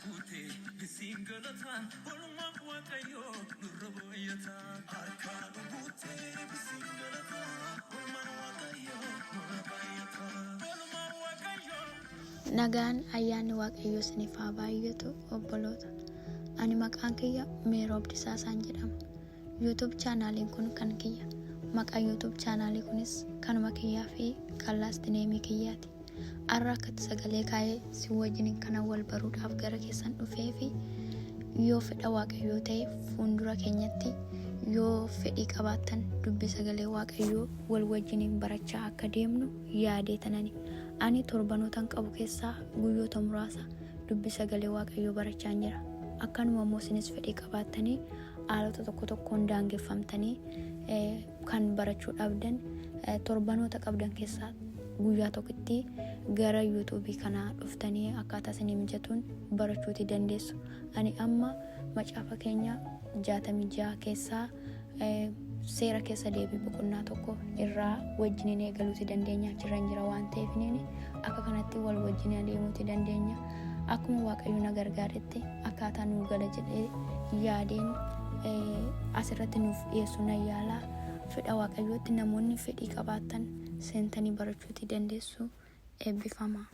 guute bisiin galataa Oolmaan Waaqayyoo nurra baay'ata. Harkaa nu guute bisiin galataa Oolmaan Waaqayyoo nurra baay'ata. Oolmaan Waaqayyoo. Nagaan ayyaanni Waaqayyoo isiniif haa baay'atu obboloota. Ani maqaan kiyya Meeroo Abdisaasaan jedhama. YouTube chaanaaliin kun kan kiyya. Maqaan YouTube chaanaalii kunis kanuma kiyyaa fi kan last name kiyyaati. Arra akkatti sagalee kaa'ee si wajjiniin kanan wal baruudhaaf gara keessan dhufee fi yoo fedha Waaqayyoo ta'e fuundura keenyatti yoo fedhii qabaattan dubbii sagalee Waaqayyoo wal wajjiniin barachaa akka deemnu yaadee tanani. Ani torbanootan qabu keessaa guyyoota muraasa dubbii sagalee Waaqayyoo barachaan jira. Akkanuma immoo isinis fedhii qabaattanii haalota tokko tokkoon daangeffamtanii kan barachuu dhabdan torbanoota qabdan keessaa guyyaa tokkotti gara yuutuubii kanaa dhuftanii akkaataa isinii mijatuun barachuuti dandeessu. Ani amma macaafa keenya 66 keessaa seera keessa deebii boqonnaa 1 irraa wajjiniin eegaluuti dandeenya achirran jira waan ta'eef akka kanatti wal wajjin adeemuuti dandeenya. Akkuma Waaqayyo na gargaaretti akkaataa nuu gala jedhee yaadeen asirratti nuuf dhiyeessu nan yaala. Fedha Waaqayyootti namoonni fedhii qabaattan seentanii barachuuti dandeessu. Eebbifamaa.